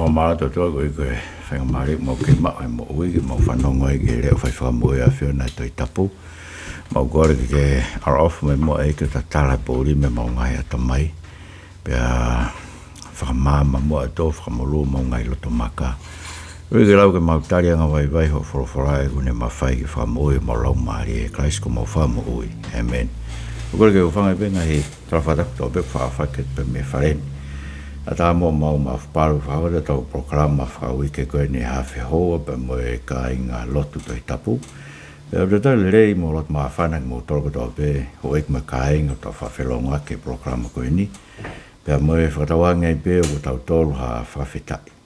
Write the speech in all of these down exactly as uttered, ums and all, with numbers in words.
Mālō ʻOtua koeʻuhi ko e faingamālie ʻoku mau kei maʻu he moʻui ke mau fanongo ai ki he leʻo fai fakamoʻui ʻa e ʻAfiona he Tohi Tapu. Mau kole ke ke ʻaloʻofa mai muʻa ʻEiki ʻo tatala e poʻuli mei homau ngaahi ʻatamai. Pea fakamaama muʻa ʻOtua, fakamolū homau ngaahi loto maka. Koeʻuhi ke lau ke mau tali angavaivai hoʻo folofola ʻoku ne mafai ke fakamoʻui homau laumālie, ʻia Kalaisi ko homau Fakamoʻui. ʻĒmeni. ʻOku ou kole ke u hūfanga pē he ngaahi tala fakatapu kotoa pē ʻoku faʻa fakahoko pē mei he fale ni. ʻAtā muʻa homau mafapalu fakahoko ʻetau polokalama fakauike ko eni he haafe houa pea mo e kāinga lotu Tohi Tapu. Pea ʻoku ou talitali lelei mo loto māfana kimoutolu kotoa pē, houʻeiki mo e kāinga ʻoku tau faʻa felōngoaki he polokalama ko eni. Pea mo e fakatauange ai pē ʻoku tautolu ha fakafetaʻi.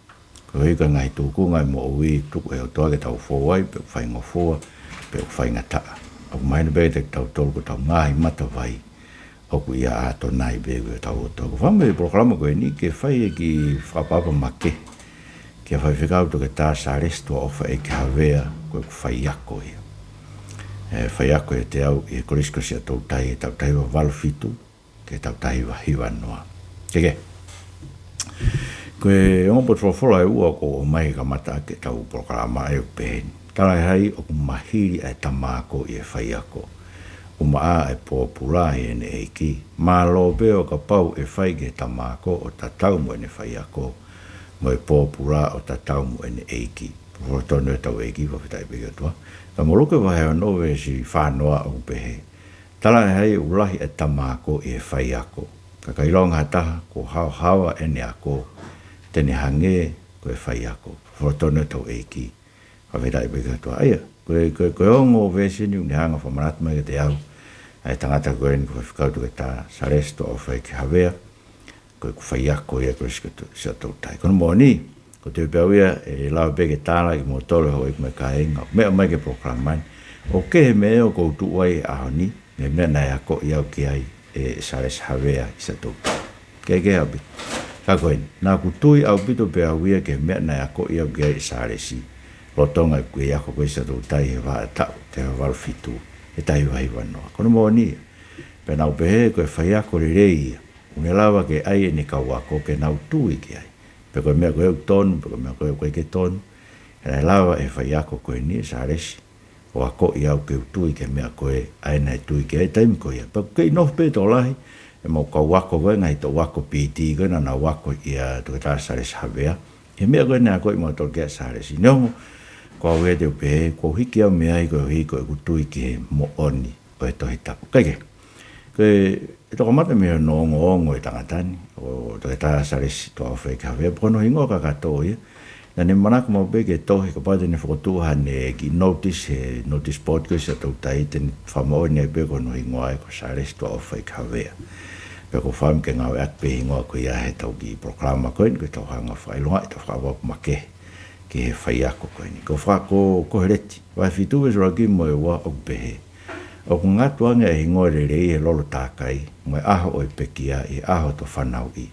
Koeʻuhi ko e ngaahi tūkunga ʻo e moʻui ʻoku tuku ʻe he ʻOtua ke tau fou ai, pe ʻoku faingofua, pe ʻoku faingataʻa. ʻOku mahino pē kiate kitautolu ko hotau ngaahi matavai ʻoku ʻia ʻAtonai pē ʻoku ʻi hotau ʻOtua. ʻOku ou fakaʻamu he polokalama ko eni ke fai e kiʻi fakaʻapaʻapa makehe kia Faifekau Toketā Sālesi Tuʻaʻofaʻeiki Havea, ko ʻeku faiako ia. ʻE, faiako ʻiate au ʻi he Kolisi ko Siaʻatoutai he taʻu taha hiva valu fitu ki he taʻu taha hiva hiva noa. Ke ke. Ko e ongo potu folofola ʻe ua ʻoku ou ʻomai ke kamata ʻaki ʻetau polokalama ʻoku pehē ni: Talaʻehai ʻoku mahili ʻa e tama ako ʻi he faiako, ʻumaʻā ʻa e pōpula ʻi heʻene ʻeiki. Mālō pē ʻo kapau ʻe fai ki he tama ako ʻo tatau mo ʻene faiako, mo e pōpula ʻo tatau mo ʻene ʻeiki. Folofola tonu ʻetau ʻEiki, fakafetaʻi pē ki he ʻOtua. Ka mo Luke vahe ono veesi fā noa ʻoku pehē: Talaʻehai ʻoku lahi ʻa e tama ako ʻi he faiako, ka ka ʻilonga ha taha kuo haohaoa ʻene ako, te ne hangē ko e faiako. Folofola tonu ʻetau ʻEiki, fakafetaʻi pē ki he ʻOtua. ʻA ia, ko e, ko e, ko e ongo veesi ni ʻoku ne hanga ʻo fakamanatu mai kiate au ʻa e tangata ko eni ko Faifekau Toketā Sālesi Tuʻaʻofaʻeiki Havea, ko ʻeku faiako ia ʻi he Kolisi ko Siaʻatoutai. Ko hono moʻoni, ʻoku ou tui pē au ia ʻe lava pē ke tala kimoutolu houʻeiki mo e kāinga ʻoku meʻa mai ki he polokalama ni, ʻoku kehe e meʻa ʻoku ou tuʻu ai he ʻaho ni mei he meʻa naʻe akoʻi au ki ai ʻe Sālesi Havea ʻi Siaʻatoutai. Kehekehe ʻaupito. Ka ko eni, naʻá ku tui ʻaupito pē au ia ki he meʻa naʻe akoʻi au ki ai ʻe Sālesi lolotonga ʻeku kei ako ko ē ʻi Siaʻatoutai he vahaʻa taʻu taha hiva valu fitu, he taha hiva hiva noa. Ko hono moʻoni ia. Pea naʻá ku pehē ko e faiako lelei ia, ʻoku ne lava ke ʻai ʻene kau ako ke nau tui ki ai, pe ko e meʻa ko ē ʻoku tonu, pe ko e meʻa ko ē ʻoku ʻikai ke tonu. He naʻe lava ʻe he faiako ko eni, Sālesi, ʻo akoʻi au ke u tui ki he meʻa ko ē ʻa ia naʻe tui ki ai he taimi ko ia. Pea ʻoku kei nofo pē tokolahi ʻemau kau ako ko ē, ngaahi toʻu ako P T ko ē naʻa nau ako ʻia Toketā Sālesi Havea, he meʻa ko ē naʻe akoʻi mautolu ki ai ʻe Sālesi. Neongo ko au ia te u pehē kuo u hiki au mei ai koeʻuhi ko ʻeku tui ki he moʻoni ʻo e Tohi Tapu. Kae kehe, ko e, ʻe toki kamata mei hono ongoongo e tangata ni, ʻo Toketā Sālesi Tuʻaʻofaʻeiki Havea, pea ko hono hingoa kakato ia. Naʻá ne manako maʻu pē ke tohi, kapau te ne fokotuʻu haʻane kiʻi notice he notice board ko ē ʻi Siaʻatoutai, te ne fakamoʻoni ai pē ko hono hingoa ia ko Sālesi Tuʻaʻofaʻeiki Havea. Pea ʻoku ou fakaʻamu ke ngāueʻaki pē e hingoa ko ia heʻetau kiʻi polokalama ko eni, ko ʻetau hanga ʻo fakaʻilongaʻi ʻetau fakaʻapaʻapa makehe ki he faiako ko eni. Ko e faka-, ko, ko Koheleti vahe fitu veesi ʻuluaki mo e ua ʻoku pehē: ʻOku ngatu ange ʻa e hingoa lelei he lolo takai, mo e ʻaho ʻo e pekia ʻi he ʻaho ʻo hoto fanauʻi.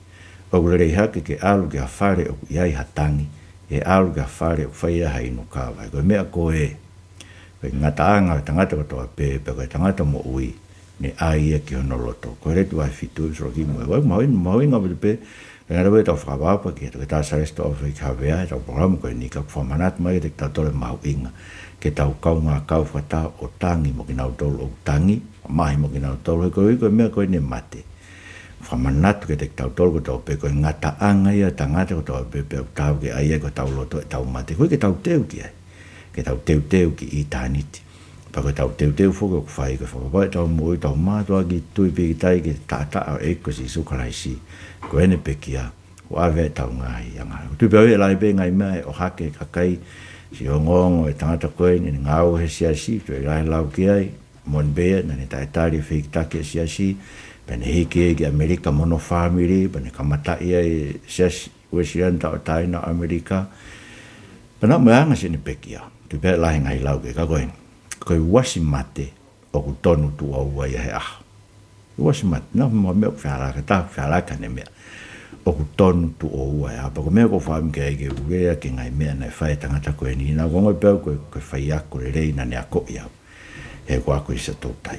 ʻOku lelei hake ke ʻalu ki ha fale ʻoku ʻi ai ha tangi, ʻi he ʻalu ki ha fale ʻoku fai ai ha inu kava. Ko e meʻa ko ē, ko e ngataʻanga ʻo e tangata kotoa pē, pea ko e tangata moʻui, ne ʻai ia ki hono loto. Koheleti vahe fitu veesi ʻuluaki mo e ua. Mahuʻinga, mahuʻinga ʻaupito pē, kae ngata pē ʻetau fakaʻapaʻapa kia Toketā Sālesi Tuʻaʻofaʻeiki Havea heʻetau polokalama ko eni, ka ʻoku fakamanatu mai kiate kitautolu e mahuʻinga ke tau kaungā kau fakataha ʻo tangi mo kinautolu ʻoku tangi, mamahi mo kinautolu, he koeʻuhi ko e meʻa ko eni e mate. Fakamanatu kiate kitautolu kotoa pē ko e ngataʻanga ia ʻo e tangata kotoa pē, pea ʻoku taau ke ʻai ia ki hotau loto ʻetau mate, koeʻuhi ke tau teu ki ai, ke tau teuteu ki ʻitāniti. Pea ko ʻetau teuteu foki ʻoku fai ko e fakapapauʻi ʻetau moʻui, tau mātuʻaki tui pīkitai ki he taʻataʻa ʻo e ʻEiki ko Sīsū Kalaisi, ko ʻene pekia, kuo ʻave ʻetau ngaahi angahala. ʻOku ou tui pē au ʻe lahi pē e ngaahi meʻa ʻe ʻohake ʻe he kakai siʻi ongoongo e tangata ko eni, ne ngāue he siasi, toe lahi e lau ki ai, moʻoni pē ia, naʻá ne taʻetali e fehikitaki ʻa e siasi, pea ne hiki ia ki ʻAmelika mo hono fāmili, pea ne kamataʻi ai e Siasi Uēsiliana Tauʻatāina ʻo ʻAmelika. Pea naʻa mo e anga siʻene pekia. Tui pē ʻe lahi e ngaahi lau ki ai, ka ko eni, ko e uasi mate ʻoku tonu tuʻo ua ia he ʻaho. Uasi mate, naʻa mo e meʻa ʻoku fehalaaki, taha ʻoku fehalaaki haʻane meʻa, ʻoku tonu tuʻo ua ia. Pea ko e meʻa ʻoku ou fakaʻamu ke ʻai ke u lea ki he ngaahi meʻa naʻe fai ʻe he tangata ko eni, naʻá ku ongoʻi pē au ko e, ko e faiako lelei naʻá ne akoʻi au he ʻeku ako ʻi Siaʻatoutai.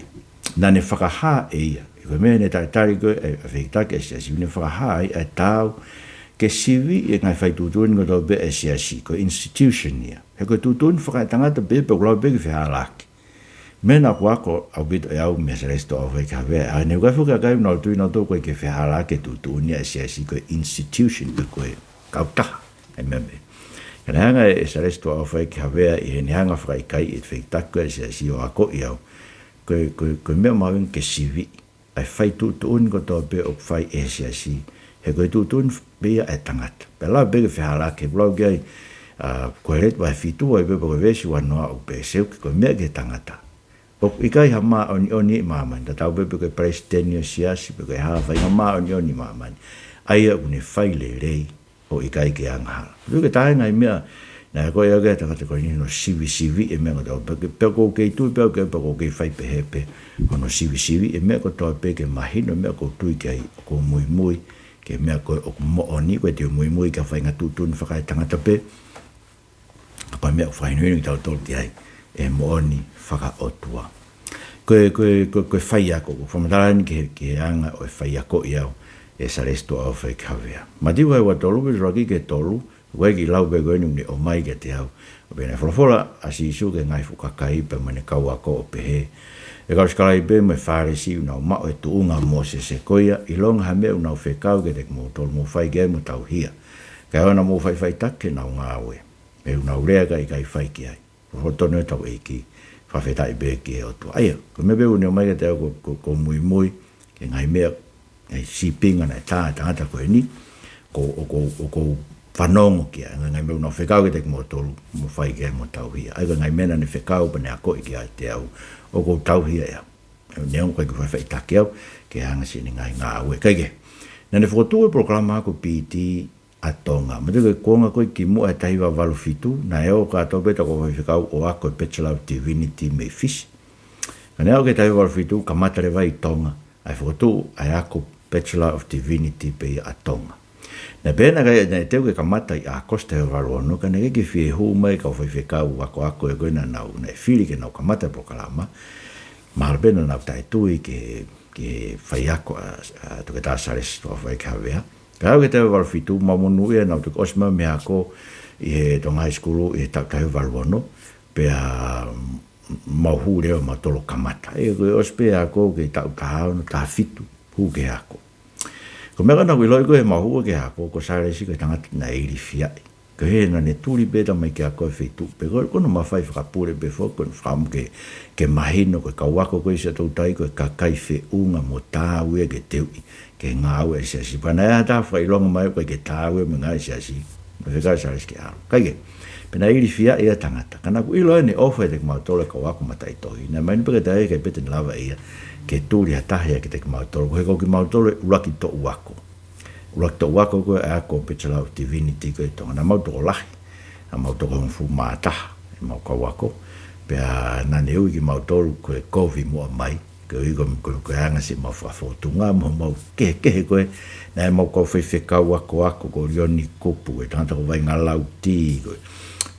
Naʻá ne fakahā ʻe ia, ko e meʻa ne taʻetali ko ē ʻa e fehikitaki ʻa e siasi, ne fakahā ai ʻa e taau ke siviʻi e ngaahi faituʻutuʻuni kotoa pē ʻa e siasi, ko e institution ia. He ko e tuʻutuʻuni fakaetangata pē, pea ʻoku lau pē ke fehālaaki. Meʻa naʻa ku ako ʻaupito ʻe au mei he Salesi Tuʻa ʻOfa ʻEiki Havea, ʻa ʻene ʻuhinga foki ki he kakai naʻa nau tui nautolu ko e ke fehālaaki e tuʻutuʻuni ʻa e siasi ko e institution pe ko e kautaha, ʻa e meʻa meʻa. Ka naʻe hanga ʻe he Salesi Tuʻa ʻOfa ʻEiki Havea ʻi heʻene hanga fakaʻikaiʻi e fehikitaki ko ē ʻa e siasi ʻo akoʻi au, ko e, ko e, ko e meʻa mahuʻinga ke siviʻi ʻa e faituʻutuʻuni kotoa pē ʻoku fai ʻe he siasi, he ko e tuʻutuʻuni pē ia ʻa e tangata. Pea lau pē ke fehālaaki, he ʻoku lau ki ai ʻa Koheleti vahe fitu, ʻa ia pē ko e veesi uanoa ʻoku pehē, Seuke, ko e meʻa ki he tangata, ʻoku ʻikai ha māʻoniʻoni ʻi māmani, tatau pē pe ko e palesiteni ʻo e siasi, pe ko e hā, faʻahinga māʻoniʻoni ʻi māmani, ʻa ia ʻoku ne fai lelei ʻo ʻikai ke angahala. Pea ko e taha e ngaahi meʻa naʻe akoʻi au ki ai ʻa e tangata ko eni, hono sivisiviʻi e meʻa kotoa pē, pea ʻoku ou kei tui pē au ki ai, pea ʻoku ou kei fai pehē pē, hono sivisiviʻi e meʻa kotoa pē ke mahino e meʻa ʻoku ou tui ki ai, ʻoku ou muimui ki he meʻa ko ē ʻoku moʻoni, ʻoku ʻikai te u muimui ki ha faʻahinga tuʻutuʻuni fakaetangata pē, ka ko e meʻa ʻoku fakahinohino kitautolu ki ai ʻe he moʻoni fakaʻotua. Ko e, ko e, ko e, ko e faiako, ʻoku fakamatala eni ki he, ki he anga ʻo e faiako ʻi au ʻe he Salesi Tuʻa ʻOfa ʻEiki Havea. Mātiu vahe ua tolu, veesi ʻuluaki ki he tolu, ʻoku ʻikai ke lau pē ko eni, ʻoku ne ʻomai kiate au. ʻOku pehē ʻa e folofola ʻa Sīsū ki he ngaahi fuʻu kakai pea mo ʻene kau ako ʻo pehē, ʻE kau sikalaipe mo e Fālesi, ʻoku nau maʻu e tuʻunga ʻo Mōsese, ko ia, ʻilonga ha meʻa ʻoku nau fekau kiate kimoutolu, mou fai ki ai mo tauhi ia. Kae ʻoua naʻa mou faʻifaʻitaki ki heʻenau ngāue. He ʻoku nau lea kae ʻikai fai ki ai. Ko e totonu ia, houʻeiki, fakafetaʻi pē ki he ʻOtua. ʻA ia, ko e meʻa pē ʻoku ne ʻomai kiate au, ʻoku, ʻoku, ʻoku ou muimui ki he ngaahi meʻa, ngaahi sīpinga naʻe tā e tangata ko eni, ʻoku ou, ʻoku ou, ʻoku ou fanongo ki ai, ngaahi meʻa ʻoku nau fekau kiate kimoutolu, mou fai ki ai mo tauhi ia. ʻA ia ko e ngaahi meʻa naʻa ne fekau pea ne akoʻi kiate au, ʻoku ou tauhi ia ʻe au. Neongo ʻoku ʻikai ke u faʻifaʻitaki au ki he anga siʻene ngaahi ngāue. Kae kehe, naʻa ne fokotuʻu e polokalama ako P.T. ʻa Tonga. Mātuʻaki ko e kuonga ko ē kimuʻa he taha hiva valu fitu, naʻe ō kātoa pē ʻetau kau faifekau ʻo ako e Bachelor of Divinity mei Fisi. Ka naʻe aʻu ki he taha hiva valu fitu, kamata leva ʻi Tonga ʻa e fokotuʻu ʻa e ako Bachelor of Divinity pē ia ʻa Tonga. Naʻe pehē naʻe ʻikai, naʻe teu ke kamata ʻi ʻAokosi taha hiva valu ono, ka naʻe ʻikai ke fie hū mai e kau faifekau akoako ko ē naʻa nau, naʻe fili ke nau kamata e polokalama. Mahalo pē naʻa nau taʻetui ki he, ki he faiako ʻa, ʻa Toketā Salesi Tuʻa ʻOfa ʻEiki Havea. Ka aʻu ki he taha hiva valu fitu, mau monūʻia naʻa nau toki ʻosi mai mei he ako ʻi he Tonga High School ʻi he taʻu taha hiva valu ono, pea mau hū leva mautolu ʻo kamata. ʻE, ko e ʻosi pē e ako ki he taʻu taha ono, taha fitu, hū ki he ako. Ko e meʻa ko ē naʻa ku ʻiloʻi ko ē heʻemau hū ki he ako, ko Salesi ko e tangata naʻe ilifiaʻi. Ko e hā, naʻa ne tuli pē ʻo tala mai ki he ako e feituʻu pē ko ē, ko hono mafai fakapule pē foki, ko hono fakaʻamu ke, ke mahino ko e kau ako ko ē ʻi Siaʻatoutai ko e kakai feʻunga mo taau ia ke teuʻi ki he ngāue ʻa e siasi. Pea naʻe ʻi ai ha taha fakaʻilonga mai ʻoku ʻikai ke taau ia mo e ngāue ʻa e siasi, naʻe fekau ʻe Salesi ke ʻalu. Kae kehe, pea naʻe ilifiaʻi ʻa e tangata. Ka naʻa ku ʻilo ʻene ʻofa ʻiate kimautolu e kau ako mataʻitohi. Naʻe mahino pē kiate ia ʻikai pē te ne lava ia ke tuli ha taha ia kiate kimautolu. Ko e, ko kimautolu e ʻuluaki toʻu ako. ʻUluaki toʻu ako ko ē e ako Bachelor of Divinity ko ē ʻi Tonga. Naʻa mau tokolahi, naʻa mau toko hongofulu mā taha ʻemau kau ako. Pea naʻa ne ui kimautolu ko e kovi muʻa mai, koeʻuhi ko, ko, ko e anga siʻemau fakafōtunga mo homau kehekehe ko ē. Naʻe ʻi ai ʻemau kau faifekau akoako, ko Lioni Kupu, ko e tangata ko Vainga Lauti, ko,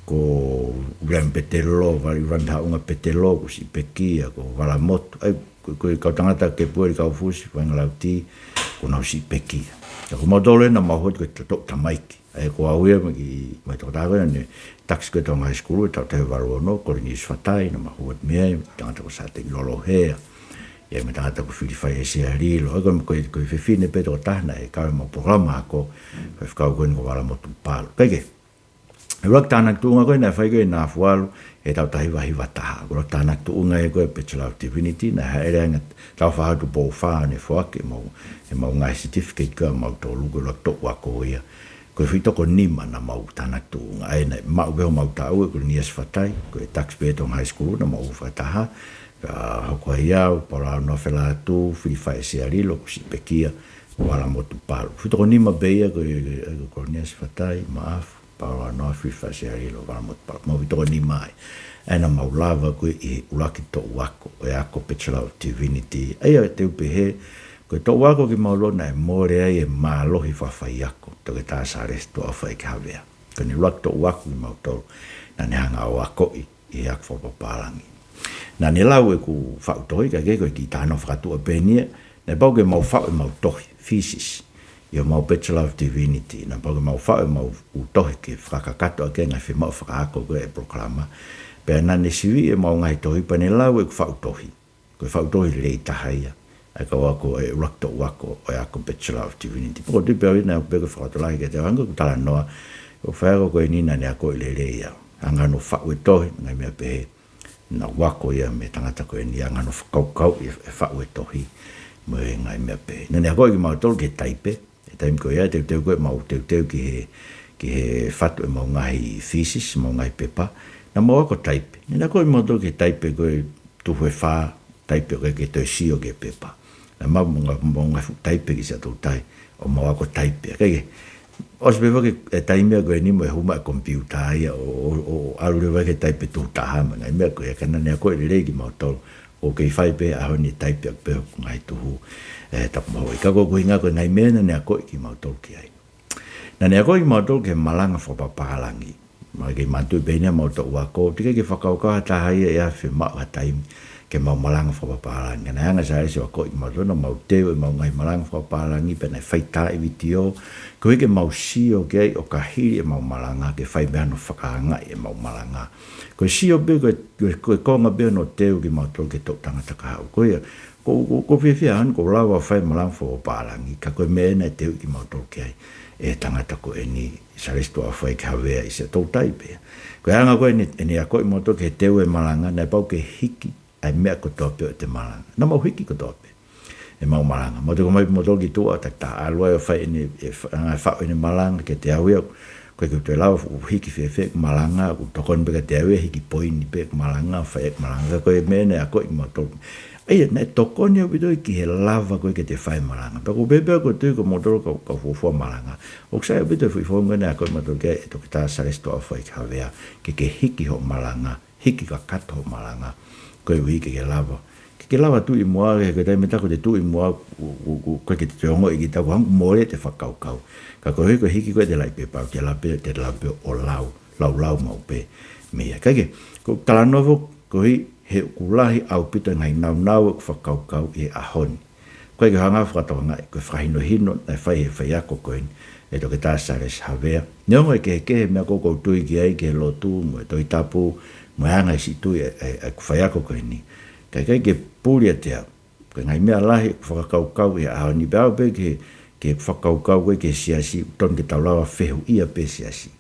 ko Uliami Petelo, Vali Uliami Haʻunga Petelo, ko Sipekia, ko Valamotu. ʻA ia, ko, ko e kau tangata Kepueli Kaufusi, Vainga Lauti, ko Nau Sipekia. Ka ko mautolu ē naʻa mau hoko ko e toʻu tamaiki. ʻA ia ko au ia mo e kiʻi, mo e tokotaha ko ē naʻa ne takisi ko ē Tonga High School he taʻu taha hiva valu ono, Koliniusi Fatai, naʻa mau hoko mei ai, tangata ko Sāteki Lolohea. ʻI ai mo e tangata ko Filifaia Sialilo. ʻA ia ko e, ko e, ko e fefine pē tokotaha naʻe kau heʻemau polokalama ako, faifekau ko eni ko Valamotu Palu. Kae kehe, ʻuluaki tānaki tuʻunga ko ē naʻe fai ko ē ʻi Nafualu he taʻu taha hiva hiva taha. ʻUluaki tānaki tuʻunga ia ko ē Bachelor of Divinity, naʻe hāʻele ange Taufaʻahau Tupou Fā ʻo ne foaki ʻemau, ʻemau ngaahi certificate ko ē ʻamautolu, ko e ʻuluaki toʻu ako ia. Ko e foʻi toko nima naʻa mau tānaki tuʻunga. ʻA ia naʻe maʻu pē homau taʻu ʻe Koliniusi Fatai, ko e takisi pē Tonga High School naʻa mau fakataha. Ka hoko ai au, Paula Noa Felatu, Filifaia Sialilo, ko Sipekia, Valamotu Palu. Foʻi toko nima pē ia ko e, ko e Koliniusi Fatai, Maʻafu, Paula Noa, Filifaia Sialilo, Valamotu Palu. Mau foʻi toko nima ai. ʻA ia naʻa mau lava ko ē ʻi he ʻuluaki toʻu ako, ʻo e ako Bachelor of Divinity. ʻA ia te u pehē, ko e toʻu ako kimautolu naʻe mole ai e mālohi fakafaiako ʻa Toketā Salesi Tuʻa ʻOfa ʻEiki Havea. Ko ʻene ʻuluaki toʻu ako kimautolu, naʻa ne hanga ʻo akoʻi ʻi he ako fakapapālangi. Naʻa ne lau ʻeku faʻu tohi, kae kehe ko e kiʻi talanoa fakatuʻa pē eni ia, naʻe pau ke mau faʻu ʻemau tohi, thesis, ʻi homau Bachelor of Divinity, naʻa pau ke mau faʻu ʻemau ʻū tohi ke fakakakato ʻaki e ngaahi fiemaʻu fakaako ko ē ʻa e polokalama. Pea naʻa ne sivi ʻemau ngaahi tohi pea ne lau ʻeku faʻu tohi. Ko e faʻu tohi lelei taha ia ʻa e kau ako, ʻa e ʻuluaki toʻu ako ʻo e ako Bachelor of Divinity. Pea ʻoku ou tui pē au ia naʻe ʻalu pē ko e fakalotolahi kiate au, hangē ko ʻeku talanoa, ko e faiako ko eni naʻa ne akoʻi lelei ia. Anga hono faʻu e tohi, ngaahi meʻa pehē. Naʻa ku ako ia mei he tangata ko eni, anga hono fakakaukauʻi e faʻu e tohi mo e ngaahi meʻa pehē. Naʻa ne akoʻi kimautolu ki he taipe, he taimi ko ia, teuteu ko ē ʻemau teuteu ki he, ki he fatu ʻemau ngaahi thesis, ʻemau ngaahi pepa. Naʻa mau ako taipe. Naʻa ne akoʻi kimautolu ki he taipe ko e tuhu ʻe fā, taipe ʻoku ʻikai ke toe sio ki he pepa. Naʻa mau, mau ngaahi, mau ngaahi fuʻu taipe ki Siaʻatoutai, ʻo mau ako taipe. Kae kehe, ʻosi pē foki e taimi ko eni mo e hū mai e komipiuta ia ʻo, ʻo, ʻo, ʻo ʻalu leva ki he taipe tuhu taha mo e ngaahi meʻa ko ia, ka naʻa ne akoʻi lelei kimautolu. ʻOku kei fai pē he ʻaho ni e taipe ʻaki pē hoku ngaahi tuhu, ē, tapu mahuʻi. Ka ko e ʻuhinga ko e ngaahi meʻa naʻa ne akoʻi kimautolu ki ai. Naʻa ne akoʻi kimautolu ki he malanga fakapapālangi. Mahalo ʻoku kei manatuʻi pē eni ʻa e mau toʻu ako, teʻeki ke fakakaukau ha taha ia ʻe ʻi ai ha fiemaʻu ha taimi ke mau malanga fakapapālangi. Naʻe hanga ʻe Salesi ʻo akoʻi kimautolu, naʻa mau teu ʻemau ngaahi malanga fakapapālangi, pea naʻe fai taaʻi vitiō, koeʻuhi ke mau sio ki ai ʻo ka hili ʻemau malanga, ke fai mei ai hano fakaangaʻi ʻemau malanga. Ko e sio pē, ko e, ko e, ko e konga pē hono teu kimautolu ki he toʻu tangata kahaʻu. Ko ia, ʻoku, ʻoku, ʻoku ou fiefia he ʻaho ni kuo u lava ʻo fai e malanga fakapapālangi, ka ko e meʻa naʻe teuʻi kimautolu ki ai ʻe he tangata ko eni, Salesi Tuʻaʻofaʻeiki Havea ʻi Siaʻatoutai pē. Ko e anga ko ē ʻene, ʻene akoʻi kimautolu ki he teu e malanga, naʻe pau ke hiki ʻa e meʻa kotoa pē ʻo ʻete malanga. Naʻa mau hiki kotoa pē ʻemau malanga. Mau toe ō mai pē kimautolu ki tuʻa, taki taha ʻalu ai ʻo fai ʻene, ʻe fa-, ʻa e faʻu ʻene malanga kiate au ia. ʻOku ʻikai ke u toe lava ʻo hiki fēfē ʻeku malanga, ʻoku tokoni pē kiate au ia, hiki poini pē ʻeku malanga, fai ʻeku malanga, ka ko e meʻa naʻe akoʻi kimautolu. ʻA ia, naʻe tokoni ʻaupito ia ki he lava ko ē ke te fai e malanga. Pea ʻoku ou pehē pē au ʻoku ou tui ko moutolu kau, kau fuofua malanga, ʻoku sai ʻaupito e foʻi founga naʻe akoʻi kimautolu ki ai ʻe Toketā Salesi Tuʻaʻofaʻeiki Havea, ke ke hiki hoʻo malanga, hiki kakato hoʻo malanga, koeʻuhi ke ke lava, ke ke lava tuʻu ʻi muʻa, he ko e taimi ʻe taha ʻoku te tuʻu ʻi muʻa, ʻoku, ʻoku, ʻoku, ʻoku ʻikai ke te toe ongoʻi ʻe kita, ʻoku hangē ʻoku mole ʻete fakakaukau. Ka koeʻuhi ko e hiki ko ē ʻete laʻi pepa, ʻoku te lava pē, te lava pē ʻo lau, laulau maʻu pē mei ai. Kae kehe, ko e talanoa foki, koeʻuhi he ʻoku lahi ʻaupito e ngaahi naunau ʻeku fakakaukau ʻi he ʻaho ni. ʻOku ʻikai ke u hanga ʻo fakatokangaʻi, ko e fakahinohino naʻe fai ʻe he faiako ko eni, ʻe Toketā Salesi Havea. Neongo e kehekehe e meʻa ko ē ʻoku ou tui ki ai ki he lotu, mo e Tohi Tapu, mo e anga e siʻi tui ʻa e, ʻa e, ʻa ʻeku faiako ko eni, ka ʻoku ʻikai ke puli ʻiate au. Ko e ngaahi meʻa lahi ʻeku fakakaukau ʻi he ʻaho ni, pea aʻu pē ki he, ki he fakakaukau ko ē ki he siasi, ʻoku totonu ke tau lava ʻo fehuʻia pē siasi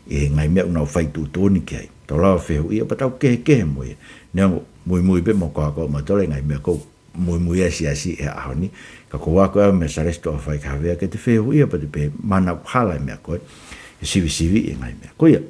ʻi he ngaahi meʻa ʻoku nau fai tuʻutuʻuni ki ai. Tau lava ʻo fehuʻia, pea tau kehekehe mo ia. Neongo muimui pē mo e kau ako ʻa mautolu he ngaahi meʻa ʻoku muimui ai e siasi he ʻaho ni. Ka ʻoku ou ako ʻe au meia Salesi Tuʻaʻofaʻeiki Havea ke te fehuʻia pea te pehē, mana hala e meʻa ko ē, ʻe sivisiviʻi e ngaahi meʻa. Ko ia,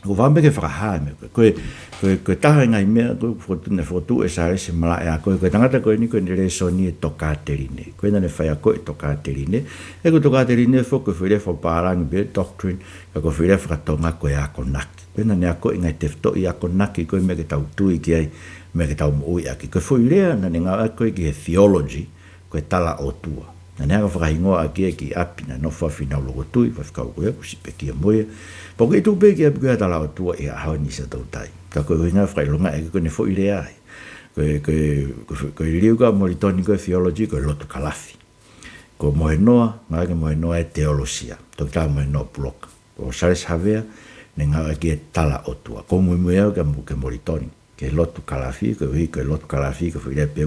ʻoku ou fakaʻamu pē ke fakahā e meʻa ko ē. Ko e, ko e, ko e taha e ngaahi meʻa ko ē ʻoku fokotuʻu, naʻe fokotuʻu ʻe Salesi e malaʻe ako, ko e tangata ko eni ko ʻene lēsoni e tokāteline. Ko ena naʻa ne faiakoʻi e tokāteline. He ko e tokāteline foki ko e foʻi lea fakapālangi pē, doctrine, ka ko e foʻi lea fakatonga ko e akonaki. Ko ena naʻa ne akoʻi e ngaahi tefitoʻi akonaki ko ē, meʻa ke tau tui ki ai, meʻa ke tau moʻui ʻaki. Ko e foʻi lea naʻa ne ngāueʻaki ko ē ki he theology, ko e tala ʻOtua. Naʻa ne hanga ʻo fakahingoa ʻaki ia ki ʻapi naʻe nofo ai Fīnau Lokotui, faifekau ko ia, ʻoku ou siʻi pekia mo ia. Pea ʻoku ʻikai tuʻu pē ki ʻapi ko e tala ʻOtua ʻi he ʻaho ni ʻi Siaʻatoutai. Ka ko e ʻuhinga e fakaʻilonga ʻaki ko ʻene foʻi lea ia. Ko e, ko e, ko e, ko e liliu ko ē ʻa Molitoni ko e theology, ko e lotu kalafi. Ko Mohenoa, ngāueʻaki ʻe Mohenoa e teolosia. Toketā Mohenoa Puloka. Ko Salesi Havea, naʻa ne ngāueʻaki e tala ʻOtua. ʻOku ou muimui au kia Mo-, kia Molitoni ki he lotu kalafi, koeʻuhi ko e lotu kalafi, ko e foʻi lea pē,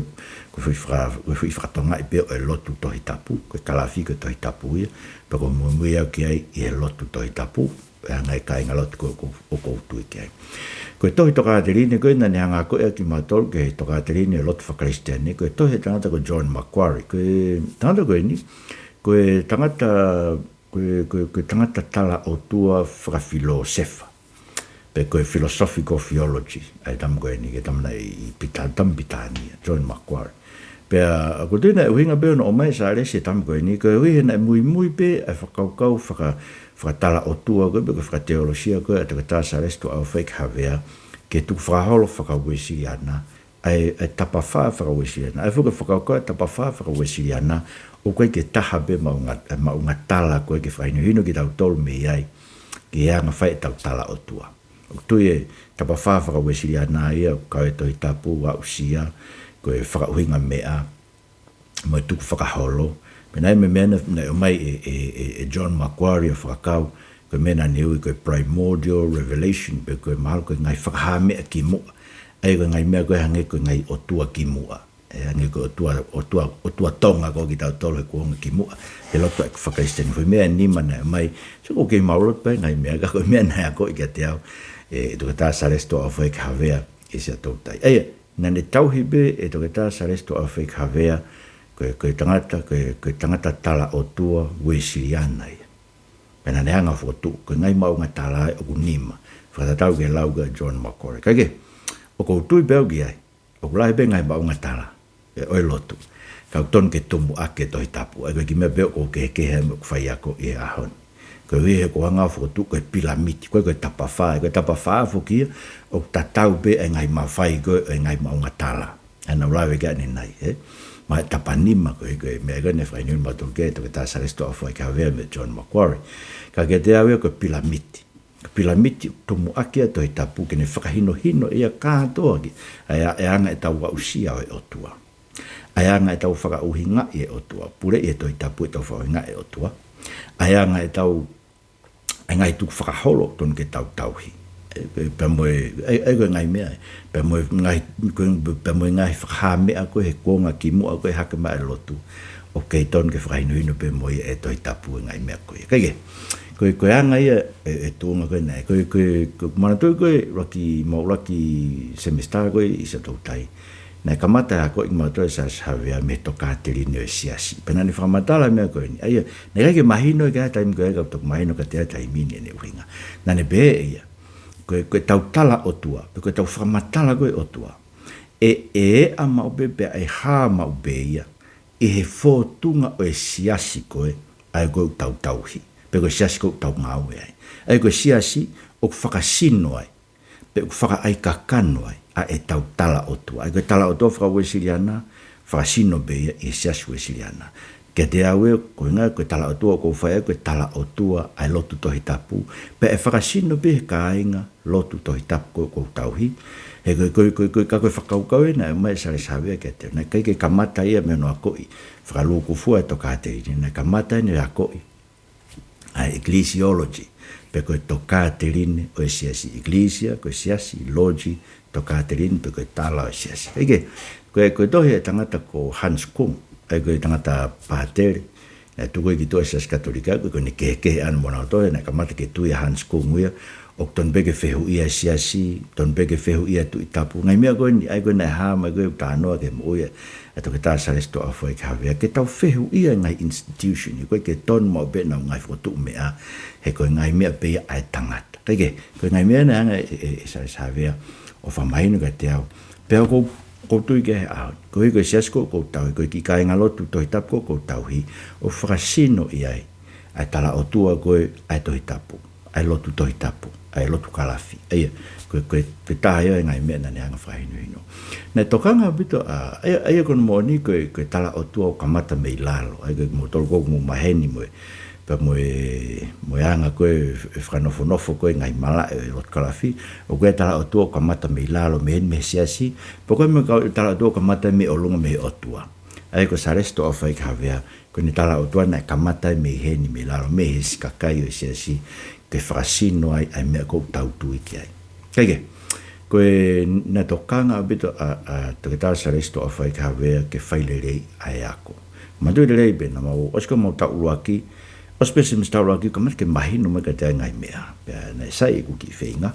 ko e foʻi faka-, ko e foʻi fakatongaʻi pē ʻo e lotu Tohi Tapu, ko e kalafi ko e Tohi Tapu ia, pea ʻoku ou muimui au ki ai ʻi he lotu Tohi Tapu, ʻa e ngaahi kāingalotu ko ē ʻoku, ʻoku ou tui ki ai. Ko e tohi tokāteline ko ē naʻa ne hanga ʻo akoʻi ʻaki kimautolu ki he tokāteline ʻo e lotu fakakalisitiane, ko e tohi ʻa e tangata ko John Macquarrie, ko e tangata ko eni, ko e tangata, ko e, ko e, ko e tangata tala ʻOtua fakafilōsefa. Pe ko e philosophical theology, ʻa e tama ko eni, ko e tama naʻe ʻi Pita-, tama Pilitānia, John Macquarrie. Pea, ʻoku ou tui naʻe ʻuhinga pē hono ʻomai ʻe Salesi e tama ko eni, koeʻuhi he naʻe muimui pē ʻa e fakakaukau faka-, fakatala ʻOtua ko ē, pe ko e fakateolosia ko ē ʻa Toketā Salesi Tuʻaʻofaʻeiki Havea, ki he tukufakaholo faka-Uēsiliana, ʻa e, ʻa e tapafā faka-Uēsiliana. ʻA e foki e fakakaukau e tapafā faka-Uēsiliana, ʻoku ʻikai ke taha pē maʻunga, e maʻunga tala ko ē ke fakahinohino kitautolu mei ai, ki he anga e fai ʻetau tala ʻOtua. ʻOku ou tui e tapafā faka-Uēsiliana ia, ʻoku kau he Tohi Tapu, aʻusia, ko e fakaʻuhinga meʻa, mo e tukufakaholo, Pea naʻe ʻi ai mo e meʻa naʻe, naʻe ʻomai ʻe, ʻe, ʻe, ʻe John Macquarrie ʻo fakakau, ko e meʻa naʻa ne ui ko e primordial revelation, pe ko e mahalo ko e ngaahi fakahā meʻa ki muʻa. ʻA ia ko e ngaahi meʻa ko ē hangē ko e ngaahi ʻotua ki muʻa. ʻE hangē ko e ʻotua, ʻotua, ʻotua Tonga ko ē kitautolu he kuonga ki muʻa. He lotu ʻa e fakakalisitiane. Ko e meʻa ʻe nima naʻe ʻomai. Sio ʻoku ou kei maʻu loto pē ngaahi meʻa, ka ko e meʻa naʻe akoʻi kiate au ʻe, ʻe Toketā Salesi Tuʻaʻofaʻeiki Havea ʻi Siaʻatoutai. ʻA ia, naʻa ne tauhi pē ʻe Toketā Salesi Tuʻaʻofaʻeiki Havea, ko e, ko e tangata, ko e, ko e tangata tala ʻotua Uēsiliana ia. Pea naʻa ne hanga ʻo fokotuʻu, ko e ngaahi maʻuʻanga tala ʻoku nima. Fakatatau ki he lau ko ē ʻa John Macquarrie. Kae kehe, ʻoku ou tui pē au ki ai. ʻOku lahi pē ngaahi maʻuʻanga tala ʻe, ʻo e lotu. Ka ʻoku tonu ke tumuʻaki e Tohi Tapu. ʻA ia ko e kiʻi meʻa pē ʻoku ou kehekehe ai mo ʻeku faiako ʻi he ʻaho ni. Koeʻuhi he ʻoku ou hanga ʻo fokotuʻu ko e pilamiti, ko e, ko e tapafā, ko e tapafā foki ia, ʻoku tatau pē ʻa e ngaahi mafai ko ē ʻo e ngaahi maʻuʻanga tala. ʻA ia naʻa ku lave ki ai ʻanenai, ē? Mo e tapanima ko e, ko e meʻa ko ē naʻe fakahinohino mautolu ki ai ʻe Toketā Salesi Tuʻaʻofaʻeiki Havea mo John Macquarrie. Ka kiate au ia ko e pilamiti. Pilamiti ʻoku tumuʻaki ʻa e Tohi Tapu ke ne fakahinohino ia kātoa ki ai ʻa e, ʻa e anga ʻetau aʻusia ʻo e ʻOtua. ʻA e anga ʻetau fakaʻuhingaʻi e ʻOtua. Puleʻi e Tohi Tapu ʻetau fakaʻuhingaʻi e ʻOtua. ʻA e anga ʻetau, ʻa e ngaahi tukufakaholo ʻoku tonu ke tau tauhi. ʻE, pea, pea mo e, ʻa e, ʻa e ko e ngaahi meʻa, pea mo e ngaahi, ko e, pea mo e ngaahi fakahā meʻa ko ē he kuonga ki muʻa ko ē hake mai e lotu. ʻOku kei tonu ke fakahinohino pē mo ia ʻe he Tohi Tapu e ngaahi meʻa ko ia. Kae kehe, ko e, ko e anga ia e, e tuʻunga ko ē naʻe, ko e, ko e, ko e manatuʻi ko e ʻuluaki, mo e ʻuluaki semesitā ko ē ʻi Siaʻatoutai. Naʻe kamata ʻa e akoʻi kimautolu ʻe Salesi Havea mei he tokāteline ʻo e siasi. Pea naʻa ne fakamatala e meʻa ko eni. ʻA ia, naʻe ʻikai ke mahino ia ki ai he taimi ko ē, ka ʻoku toki mahino kiate au he taimi ni ʻene ʻuhinga. Naʻa ne pehē ʻe ia, ko e, ko ʻetau tala ʻOtua, pe ko ʻetau fakamatala ko ē ʻOtua, ʻe, ʻe ʻā maʻu pē, pea ʻe hā maʻu pē ia ʻi he fōtunga ʻo e siasi ko ē, ʻa ē ko ē ʻoku tau tauhi, pe ko e siasi ko ē ʻoku tau ngāue ai. ʻA ia ko e siasi ʻoku fakasino ai, pe ʻoku fakaʻaikakano ai ʻa ʻetau tala ʻOtua. ʻA ia ko e tala ʻOtua faka-Uēsiliana, fakasino pē ia ʻi he siasi Uēsiliana. Kiate au ē, ko e ʻuhinga ko e tala ʻOtua ʻoku ou fai ai, ko e tala ʻOtua ʻa e lotu Tohi Tapu, pea ʻe fakasino pē he kāinga lotu Tohi Tapu ko ē ʻoku ou tauhi. He ko e, ko e, ko e, ko e, ka ko e fakakaukau ē naʻe ʻomai ʻe Salesi Havea kiate au. Naʻe ʻikai ke kamata ia mei hono akoʻi fakalūkufua e tokāteline, naʻe kamata ʻene akoʻi ʻa e ecclesiology, pe ko e tokāteline ʻo e siasi. Ekalesia, ko e siasi, logy, tokāteline, pe ko e tala ʻo e siasi. ʻA ia ko e, ko e tohi ʻa e tangata ko Hans Küng, ʻa ia ko e tangata pātele, naʻe tuku ia ki tuʻa ʻi he Siasi Katolika, ko e, ko ʻene kehekehe ʻana mo hono tohi, naʻe kamata ke tui ʻa Hans Küng ia, ʻoku tonu pē ke fehuʻia e siasi, tonu pē ke fehuʻia e Tuʻi Tapu. Ngaahi meʻa ko eni, ʻa ia ko ē naʻe hā mai ko ē ʻoku talanoa ki he moʻui ʻa Toketā Salesi Tuʻaʻofaʻeiki Havea, ke tau fehuʻia e ngaahi institution, ʻoku ʻikai ke tonu maʻu pē ʻenau ngaahi fokotuʻu meʻa, he ko e ngaahi meʻa pē ia ʻa e tangata. Kae kehe, ko e ngaahi meʻa naʻe hanga ʻe, ʻe, ʻe Salesi Havea ʻo fakamahino kiate au. Pea ʻoku ou, ʻoku ou tui ki ai he ʻaho ni. Koeʻuhi ko e siasi ko ē ʻoku ou tauhi, ko e kiʻi kāingalotu Tohi Tapu ko ē ʻoku ou tauhi, ʻoku fakasino ʻi ai ʻa e tala ʻOtua ko ē ʻa e Tohi Tapu, ʻa e lotu Tohi Tapu, ʻa e lotu Kalafi. ʻA ia, ko e, ko e, ko e taha ia e ngaahi meʻa naʻa ne hanga ʻo fakahinohino. Naʻe tokanga ʻaupito ʻa, ʻa ia, ʻa ia ko hono moʻoni ko e, ko e tala ʻOtua ʻoku kamata mei lalo. ʻA ia ko kimoutolu ko ē ʻoku mou maheni mo e, pea mo e, mo e anga ko ē e fakanofonofo ko ē e ngaahi malaʻe ʻo e lotu Kalafi, ʻoku ʻi ai e tala ʻOtua ʻoku kamata mei lalo, mei heni mei he siasi, pe ko e meʻa ko e tala ʻOtua ʻoku kamata mei ʻolunga mei he ʻOtua. ʻA ia ko Salesi Tuʻaʻofaʻeiki Havea, ko ʻene tala ʻOtua naʻe kamata ia mei heni mei lalo, mei he siʻi kakai ʻo e siasi, ke fakasino ai ʻa e meʻa ʻoku tau tui ki ai. Kae kehe, ko e naʻe tokanga ʻaupito ʻa, ʻa Toketā Salesi Tuʻaʻofaʻeiki Havea ke fai lelei ʻa e ako. Manatuʻi lelei pē naʻa mau, ʻosi ko ē mau taʻu ʻuluaki, ʻosi pē semesitā ʻuluaki, kamata ke mahino mai kiate au e ngaahi meʻa. Pea naʻe sai ʻeku kiʻi feinga.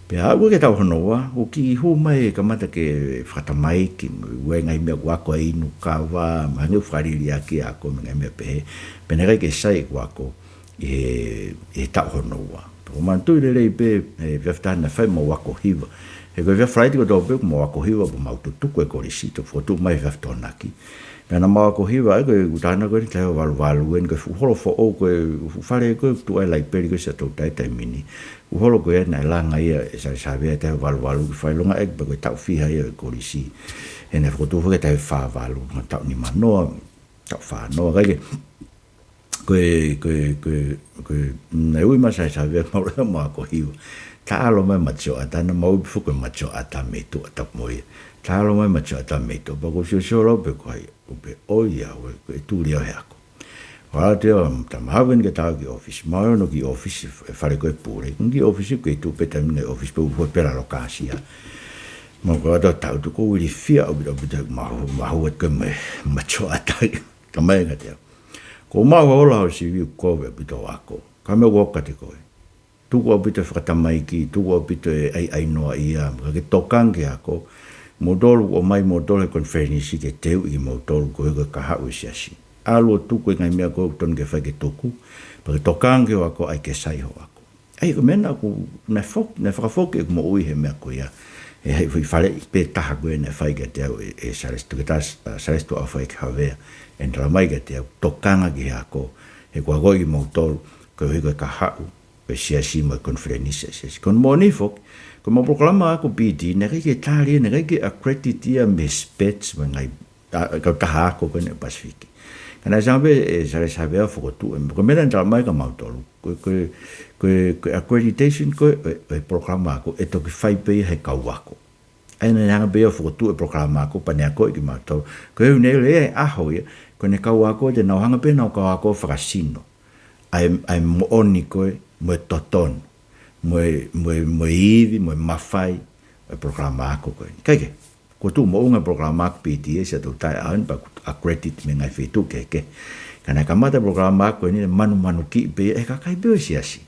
Pea aʻu ki he taʻu hono ua, ʻoku kiʻi hū mai, kamata ke fakatamaiki, mo e ngaahi meʻa ʻoku ako, inu kava, mo e ngaahi fakaliliaki ako, mo e ngaahi meʻa pehē. Pea naʻe ʻikai ke sai ʻeku ako ʻi he, ʻi he taʻu hono ua. Pea ʻoku ou manatuʻi lelei pē, ʻe, efiafi ʻe taha naʻe fai homau ako hiva. He ko e efiafi Falaite kotoa pē ʻoku mau ako hiva, pea mau tutuku e kolisi, toki fokotuʻu mai he efiafi Tokonaki. Pea naʻa mau ako hiva, ʻa ia ko e kutana ko eni taha hiva valu valu eni, ko e fuʻu holo foʻou ko ē, fuʻu fale ko ē ʻoku tuʻu ai e laipeli ko ē ʻi Siaʻatoutai he taimi ni. Fuʻu holo ko ē naʻe langa ia ʻe Salesi Havea taha hiva valu valu ke fakaʻilongaʻi, pea ko e taʻu fiha ia ʻo e kolisi. He naʻe fokotuʻu foki he taha hiva fā valu, mo e taʻu nima noa, taʻu fā noa, kae kehe. Ko e, ko e, ko e, ko e, naʻe ui mai ʻe Salesi Havea ke mau ō ʻo ako hiva. Taʻalo mai Mate Sioʻata, naʻa mau ui pē foki ko e Mate Sioʻata mei tuʻa, tapu mo ia. Taʻalo mai Mate Sioʻata mei tuʻa, pea ʻoku ou siosio lau pē ko hai. Ko pē ʻoiauē, ko e tuli au he ako. ʻO ʻalu atu ia, tama, haʻu eni ke tau ki ʻōfisi. Mau ō ʻo ki ʻōfisi, e fale ko ē pule. Ki ʻōfisi, ko e tuʻu pē taimi ni ʻōfisi pē ʻoku ʻi ai pē lalo kāsia. Mau ko atu tau tu ko uili fia ʻaupito ʻaupito mahu, mahu atu ko e me, macho atai. Tama ē kiate au. Ko mau ola ho sivi ʻoku kovi ʻaupito ako. Ka meʻa ʻoku ʻoka ʻiate koe. Tuku ʻaupito e fakatamaiki, tuku ʻaupito e ʻaiʻainoaʻia, ka ke tokanga ki he ako. Moutolu ʻomai moutolu he konifelenisi ke teuʻi kimoutolu koeʻuhi ko e kahaʻu e siasi. ʻAlu ʻo tuku e ngaahi meʻa ko ē ʻoku tonu ke fai ke tuku, pea ke tokanga ki hoʻo ako, ʻai ke sai hoʻo ako. ʻA ia ko e meʻa naʻa ku, naʻe fok-, naʻe fakafoki ʻeku moʻui he meʻa ko ia. He, he foʻi faleʻi pē taha ko ē naʻe fai kiate au ʻe, ʻe Salesi, Toketā, ʻa, Salesi Tuʻaʻofaʻeiki Havea, ʻene talamai kiate au, tokanga ki he ako, he ko e ako ʻa kimoutolu, koeʻuhi ko e kahaʻu, ko e siasi mo e konifelenisi e siasi. Ko hono moʻoni foki, ko ʻemau polokalama ako P T, naʻe ʻikai ke tali, naʻe ʻikai ke accredit ia mei he SPETS mo e ngaahi, ʻa, kautaha ako ko eni ʻo e Pasifiki. Ka naʻe sanga pē ʻe Salesi Havea ʻo fokotuʻu, ko e meʻa naʻa ne talamai kia mautolu. Ko e, ko e, ko e, ko e accreditation ko ē, ʻo e, ʻo e polokalama ako, ʻe toki fai pē ia he kau ako. ʻA ia naʻa ne hanga pē ia ʻo fokotuʻu e polokalama ako, pea ne akoʻi kimautolu. Koeʻuhi naʻe lelei e ʻaho ia, ko ʻene kau ako, te nau hanga pē ʻenau kau ako ʻo fakasino ʻa e, ʻa e moʻoni ko ē, mo e totonu, mo e, mo e, mo e ivi, mo e mafai ʻo e polokalama ako ko eni. Kae kehe, kuo tuʻu moʻunga e polokalama ako P T ʻi Siaʻatoutai he ʻaho ni pea kuo accredit mei he ngaahi feituʻu kehekehe. Ka naʻe kamata e polokalama ako ko eni, naʻe manumanukiʻi pē ia ʻe he kakai pē ʻo e siasi.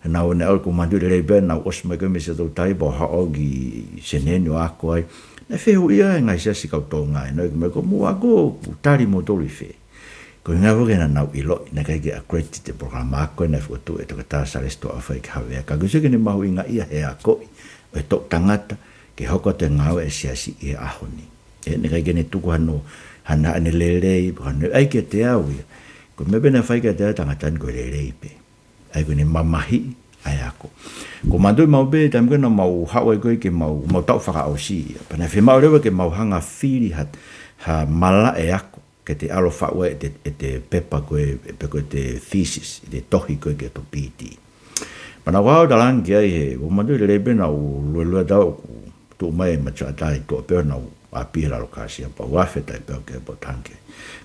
Naʻa nau, naʻe ʻalu, ʻoku ou manatuʻi lelei pē, naʻa nau ʻosi mai ko ē mei Siaʻatoutai pea haʻu ki Senē ni ʻo ako ai. Naʻe fehuʻia e ngaahi siasi kau Tonga ē, naʻe ʻeke mai, ko hoʻomou ako, ʻoku tali moutolu ʻi fē? Ko e ʻuhinga foki naʻa nau ʻiloʻi naʻe ʻikai ke accredit e polokalama ako ko ē naʻe fokotuʻu ʻe Toketā Salesi Tuʻaʻofaʻeiki Havea. Ka koeʻuhi ko ʻene mahuʻingaʻia he akoʻi ʻo e toʻu tangata ke hoko atu e ngāue ʻa e siasi ʻi he ʻaho ni. ʻE, naʻe ʻikai ke ne tuku hano, hano, hano lelei, hano ʻai kiate au ia. Ko e meʻa pē naʻe fai kiate au e tangata ni ko e lelei pē. ʻA ia ko ʻene mamahiʻi ʻa e ako. ʻOku ou manatuʻi maʻu pē, taimi ko ē naʻa mau haʻu ai ko ē ke mau, mau taʻu fakaʻosi ia. Pea naʻe fiemaʻu leva ke mau hanga ʻo fili ha, ha malaʻe ako, ke te ʻalu ʻo faʻu ai ʻete, ʻete pepa ko ē, pe ko ʻete thesis, ʻete tohi ko ē ki hoto P T. Pea naʻa ku ʻalu ʻo talaange ki ai he, ʻoku ou manatuʻi lelei pē naʻa ku luelue atu au ʻoku tuʻu mai e macho atai ko ē pea nau ʻapi he lalo kāsia pea u afe tai pea u ke potangke.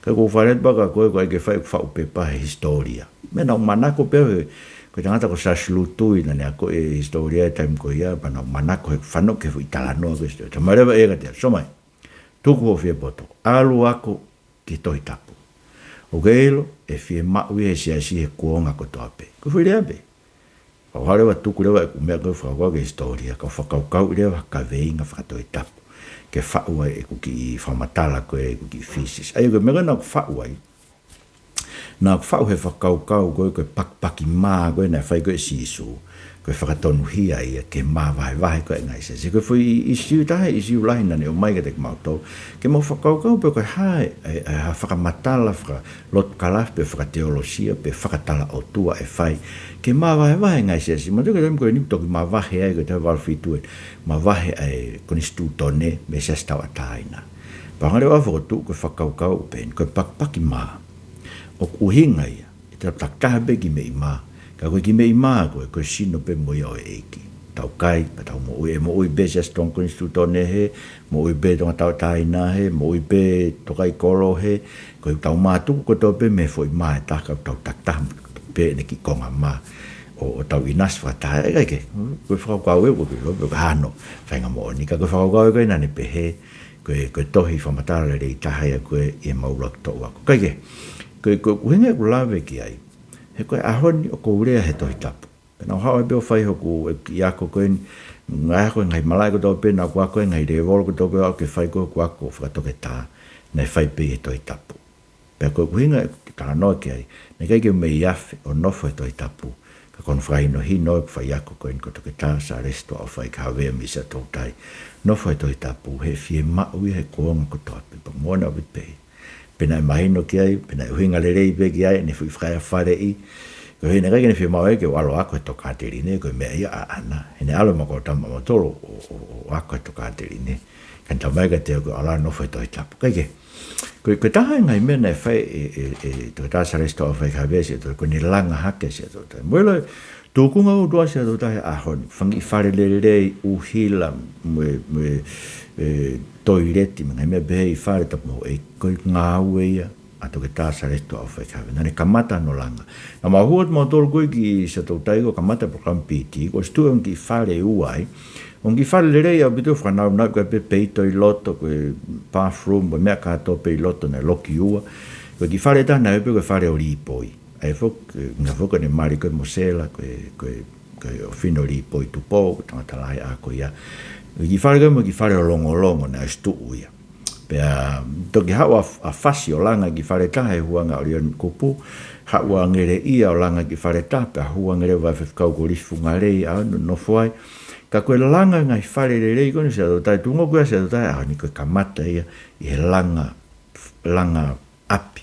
Ka ʻoku ou fale atu pē kia koe, ko e ʻai ke fai ʻeku faʻu pepa he hisitōlia. Meʻa naʻa ku manako pē he, ko e tangata ko Sasulu Tui naʻa ne akoʻi e hisitōlia he taimi ko ia, pea naʻa ku manako he fanongo ki he foʻi talanoa ko ē hisitōlia. Talamai leva ʻe ia kiate au, Somai, tuku hoʻo fiepoto, ʻalu ʻo ako ki he Tohi Tapu. ʻOku ke ʻilo, ʻe fiemaʻu ia ʻe he siasi he kuonga kotoa pē. Ko e foʻi lea pē. Pea u hanga leva ʻo tuku leva ʻeku meʻa ko ē fakakaukau ki he hisitōlia, kau fakakaukauʻi leva ha kaveinga fakatohitapu ke faʻu ai ʻeku kiʻi fakamatala ko ē, ʻeku kiʻi thesis. ʻA ia ko e meʻa ko ē naʻa ku faʻu ai, naʻa ku faʻu he fakakaukau ko ē, ko e pakipaki mā ko ē naʻe fai ko ē ʻe Sīsū, ko e fakatonuhia ia ke māvahevahe ko ē e ngaahi siasi. Ko e foʻi ʻisiū taha, ʻisiū lahi naʻa ne ʻomai kiate kimautolu ke mau fakakaukau pe ko e hā e, e, e, ha fakamatala, faka- lotu kalafi pe fakateolosia pe fakatala ʻOtua ʻe fai ke māvahevahe e ngaahi siasi. Manatuʻi ko e taimi ko eni ʻoku toki māvahe ai, ko e taha valu fitu ē, māvahe ʻa e konisitūtone mei he Siasi Tauʻatāina. Pea u hanga leva ʻo fokotuʻu ko e fakakaukau ʻoku pehē ni, ko e pakipaki mā. ʻOku ʻuhinga ia ʻi heʻetau takitaha pē kiʻi meʻi mā. Ka ko e kiʻi meʻi mā ko ē, ko e sino pē mo ia ʻo e ʻEiki. Tau kai, pea tau moʻui, ʻe moʻui pē Siasi Tonga Konisitūtone hē, moʻui pē Tonga Tauʻatāina hē, moʻui pē Tokaikoló hē, ko ʻetau mātuku kotoa pē mei he foʻi mā ʻe taha, ka tau takitaha pē ʻene kiʻi konga mā ʻo, ʻo tau ʻinasi fakataha, ʻe ʻikai ke, ko e fakakaukau ē, ʻoku ou ʻilo pe ko e hā hono faʻahinga moʻoni, ka ko e fakakaukau ē ko ē naʻa ne pehē, ko e, ko e tohi fakamatala lelei taha ia ko ē ʻi heʻemau ʻuluaki toʻu ako. Kae kehe, ko e, ko e ʻuhinga ʻeku lave ki ai, he ko e ʻaho ni ʻoku ou lea he Tohi Tapu. Pea naʻa ku haʻu ai pē ʻo fai hoku, ʻeku kiʻi ako ko eni, ngaahi ako, ngaahi malaʻe kotoa pē naʻa ku ako, ngaahi lēvolo kotoa pē ʻo aʻu ki he fai ko ē hoku ako fakatoketā, naʻe fai pē ʻi he Tohi Tapu. Pea ko e ʻuhinga ʻeku talanoa ki ai, naʻe ʻikai ke u mei afe ʻo nofo he Tohi Tapu, ka ko hono fakahinohino ʻeku faiako ko eni ko Toketā Sālesi Tuʻaʻofaʻeiki Havea mei Siaʻatoutai, nofo he Tohi Tapu, he ʻe fiemaʻu ia he kuonga kotoa pē, pea mo ʻena ʻaupito pē. Pea naʻe mahino ki ai, pea naʻe ʻuhinga lelei pē ki ai ʻene foʻi fakaʻea faleʻi. Ko e ʻuhinga naʻe ʻikai ke ne fiemaʻu ia ke u ʻalu ʻo ako he tokāteline, ko e meʻa ia ʻaʻana. He naʻe ʻalu ʻa e kau tama ʻa mautolu ʻo, ʻo, ʻo, ʻo ako he tokāteline. Ka ne talamai kiate au ke u ʻalu ʻo nofo he Tohi Tapu. Kae kehe, Ko e, ko e taha e ngaahi meʻa naʻe fai ʻe, ʻe, ʻe Toketā Salesi Toaʻafaikavea Siaʻatoutai, ko ʻene langa hake Siaʻatoutai. Mo e ʻilo, tukunga ʻoku tuʻu Siaʻatoutai he ʻaho ni, fanga kiʻi fale lelei, ʻuhila, mo e, mo e, e, toileti, mo e ngaahi meʻa pehē ʻi fale, tapu mo e, ko e ngāue ia ʻa Toketā Salesi Toaʻafaikavea. Naʻá ne kamata hono langa. Naʻa mau hū atu mautolu ko ē ki Siaʻatoutai ko e kamata polokalama P T, ko e situ ʻo e kiʻi fale ʻe ua ai. ʻO e kiʻi fale lelei ʻaupito, fānau, naʻe ʻikai pē peito ʻi loto, ko e bathroom, ko e meʻa kātoa pē ʻi loto, naʻe loki ua. Ko e kiʻi fale ʻe taha naʻe ʻosi pē ko e fale ʻo Lipoi. ʻA ia foki, naʻe foki ko ʻene mali ko ē mo Sela, ko e, ko e, ko e ʻofefine ʻo Lipoi Tupou, ko e tangata lahi ʻa ko ia. Ko e kiʻi fale ko ē mo e kiʻi fale ʻo Longolongo, naʻe ʻosi tuʻu ia. Pea toki haʻu ʻa, ʻa Fasi ʻo langa e kiʻi fale ʻe taha he huanga ʻo Lioni Kupu, haʻu ʻa Ngeleʻia ʻo langa e kiʻi fale ʻe taha, pea hū ange leva e faifekau ko Lifungalei ʻo nonofo ai. Ka ko e langa e ngaahi fale lelei ko eni Siaʻatoutai, tuʻunga ko ē Siaʻatoutai he ʻaho ni ko e kamata ia ʻi he langa, langa ʻapi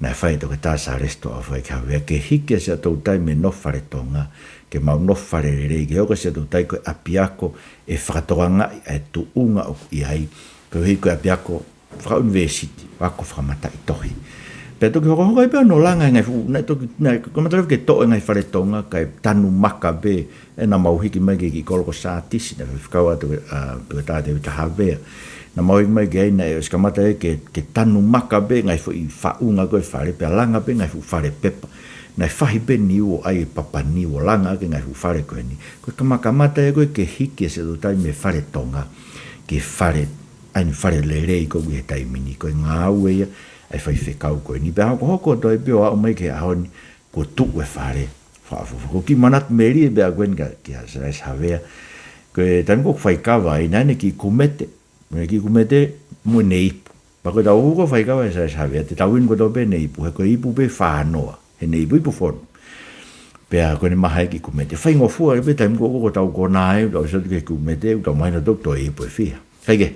naʻe fai ʻe Toketā Salesi Toaʻafaikavea ke hiki ʻa Siaʻatoutai mei he nofo fale Tonga, ke mau nofo fale lelei, ke hoko ʻa Siaʻatoutai ko e ʻapiako ʻe fakatokangaʻi ʻa e tuʻunga ʻoku ʻi ai, koeʻuhi ko e ʻapiako fakaʻunivēsiti, ako fakamataʻitohi. Pea toki hokohoko ai pē hono langa e ngaahi fuʻu, naʻe toki, naʻe kamata leva ke toʻo e ngaahi fale Tonga, kae tanu maka pē, ē, naʻa mau hiki mai ki he kiʻi kolo ko Sātisi, naʻe faifekau ʻa Toketā Tēvita Havea. Naʻa mau hiki mai ki ai, naʻe ʻosi kamata ia ke, ke tanu maka pē ngaahi foʻi faʻunga ko ē e fale, pea langa pē ngaahi fuʻu fale pepa. Naʻe fahi pē niu ʻo ʻai e papa niu ʻo langa ʻaki e ngaahi fuʻu fale ko eni. Ko e kamakamata ia ko ē ke hiki ʻa Siaʻatoutai mei he fale Tonga ki he fale, ʻa eni fale lelei ko ē he taimi ni, ko e ngāue ia ʻa e faifekau ko eni. Pea hokohoko atu ai pē ʻo aʻu mai ki he ʻaho ni, kuo tuʻu e fale fakaʻofoʻofa. Ko e kiʻi manatu melie pē ʻaʻaku eni kia, kia Salesi Havea. Ko e taimi ko ē ʻoku faikava ai, naʻá ne kiʻi kumete, mo ʻene kiʻi kumete, mo ʻene ipu. Pea ko ʻetau hū ko ē ʻo faikava ʻe Salesi Havea, te tau inu kotoa pē ʻene ipu, he ko e ipu pē fānoa, heʻene ipu, ipu fonu. Pea ko ʻene maha e kiʻi kumete. Faingofua pē taimi ko ē ʻoku tau konā ai, tau ʻosi atu ki he kumete, ʻoku tau mahino ʻoku toe ipu ʻe fiha. Kae kehe,